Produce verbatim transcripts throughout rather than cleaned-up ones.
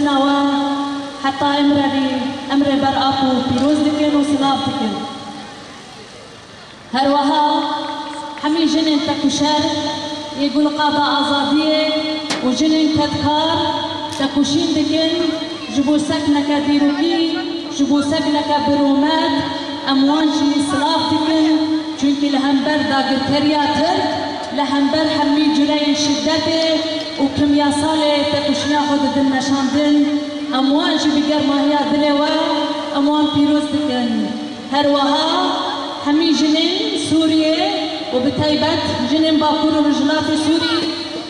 Nawe heta emrevî, emrê ber Apo pîroz dikin û silav dikin. Her wiha hemî jinên tekuşer yê gulqada azadiyê û jinên kedkar tekoşîn dikin, ji bo sekneke dîrokî, ji bo sekneke bi rûmet, em wan jî silav dikin, çunkî li hember dagirkeriya Tirk, li hember hemî cureyên şidetê û kimyasalê tekoşîna xwe didin meşandin. Em wan jî bi germahiya dilê we em wan pîroz dikin. Her wiha hemî jinên Sûriyê û bi taybet jinên Bakur û Rojhilatê Sûrî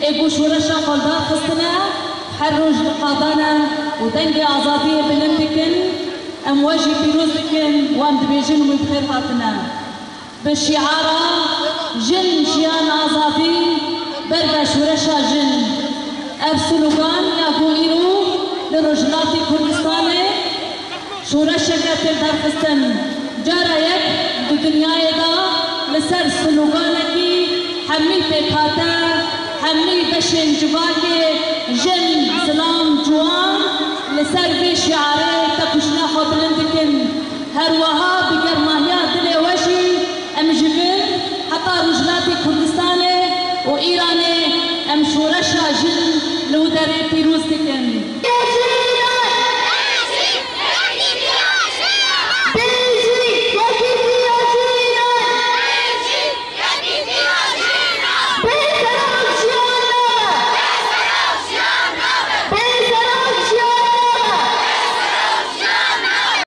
ê ku şoreşa xwe li dar xistine, her roj li qadan e û dengê azadiyê bilind dikin. Em we jî pîroz dikin, wan dibêjin wî bi xêr hatine. Bi şiara Jin, Jiyan, Azadî, ber be şoreşa jin. Ev slogan ya ku îro li Rojhilatê Kurdistanê şoreşeke tê derxistin. Cara yek di dinyayê de li ser sloganekî hemî pêkhate, hemî beşên civakê, jin, zilam, ciwan, li ser vê şiarê tekoşîna xwe bilind dikin. Her wiha bi germahiya dilê we jî em ji vir heta Rojhilatê Kurdistanê û Îranê em şoreşa jin li wî derê pîroz dikin.